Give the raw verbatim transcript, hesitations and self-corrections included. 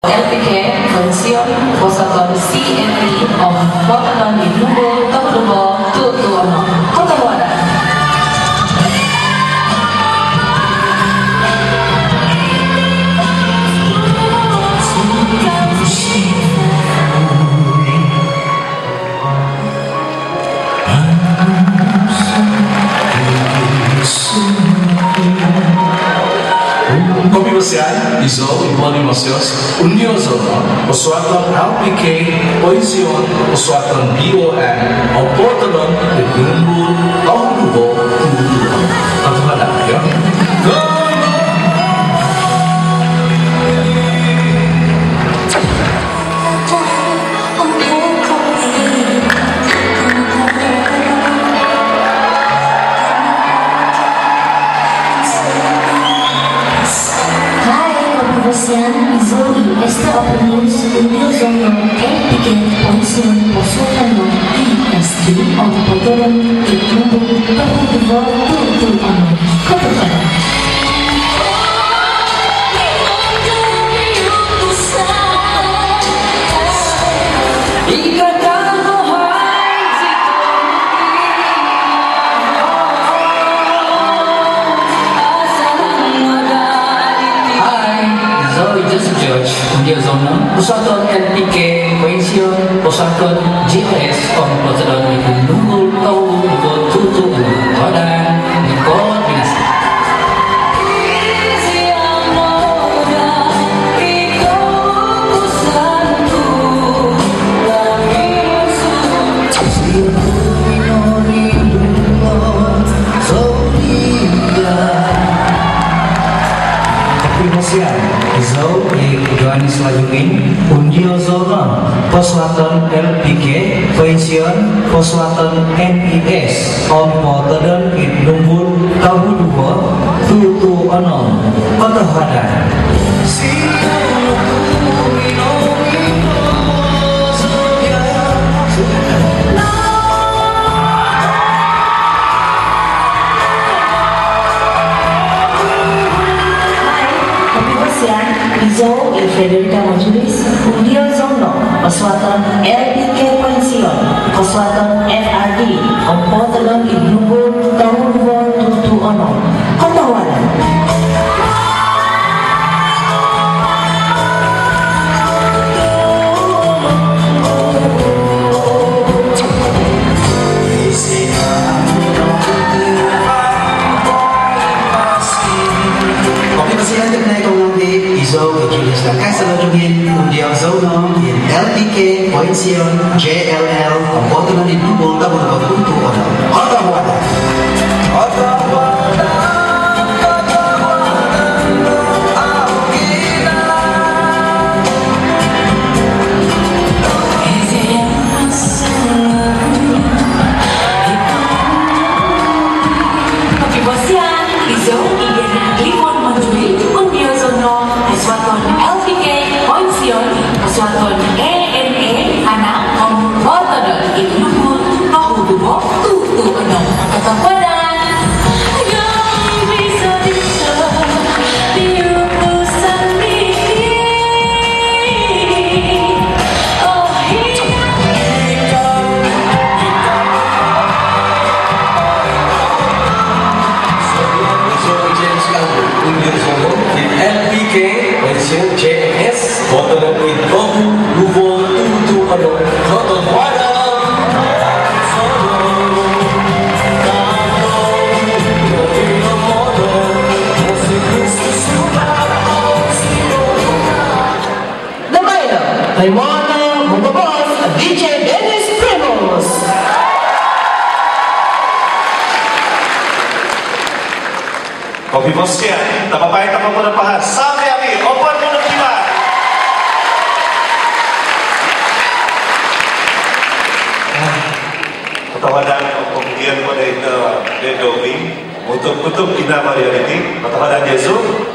L P K, Pension, Posuaton C M E, om pootodon id numbul tohu duvo, tu tu onom. Kotohuadan. Kopivosian, izou i Boni Mosios, Undiozou no, posuaton L P K, Pension, posuaton B O N, om pootodon id numbul tohu duvo, tu tu onom. Kotohuadan, ya. Hai, kopivosian, izou i Esther Opinius, Undiozou no, L P K, Pension, posuaton no, E S D, om pootodon id numbul tohu duvo, tu tu onom. Kotohuadan. Hai, izou i Joseph George, Undiozou no, posuaton L P K, Pension, posuaton G R S, om pootodon id numbul tohu duvo, tu tu onom. Kotohuadan. Kopivosian, izou i Johannes Lajumin, Undiozou no, posuaton L P K, Pension, posuaton N E S, om pootodon id numbul tohu duvo, tu tu onom. Kotohuadan. Hai, kopivosian, izou i Frederica Majulis, Undiozou no, posuaton L P K, Pension, posuaton F R D, om pootodon id numbul tohu duvo, tu tu onom. Kotohuadan. Kopivosian, izou i Julius Dakaisa Lajumin, Undiozou no, id L P K, Pension, J L L, om pootodon id numbul tohu duvo, tu tu onom. Kotohuadan. Kopivosian, izou i Diana Kliwon Monjuli, Undiozou no, posuaton L P K, Pension, posuaton A N A, Anam, om pootodon id numbul tohu duvo, tu tu onom. Kotohuadan. L P K, Pension, J N S, pootodon id tohu duvo, tu tu onom. Kotohuadan. The winner, the winner, the boss, D J Dennis Primus. Kopivosian, tapapaai tokou po do pahad. Savi-avi, opod monong kivaa. Kotohuadan, kopogian po doid, eh, Dedomi, untuk, untuk ina Maria diti, kotohuadan Yesus.